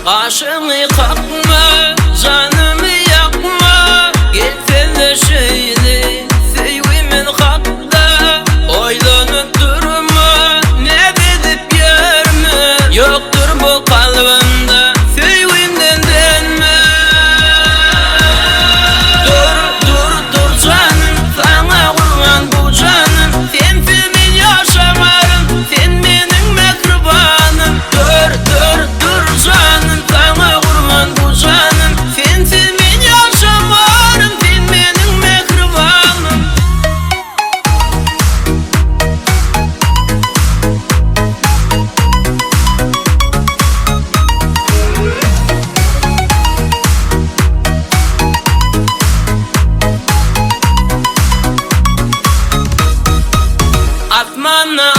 Gaşyňy kakma, janymy ýakma, Gelsene şeýle söýgimiz hakda Oýlanyp durma, näz edip ýörme, Ýokdur bu kalbymda söýgimden dönme. Dur, dur, dur janym, saňa gurban bu janym, Sensiz men ýaşamaryn, sen meniň mähribanym. Dur, dur, dur janym, saňa gurban bu janym, Sensiz men ýaşamaryn, sen meniň mähribanym. Asmanda.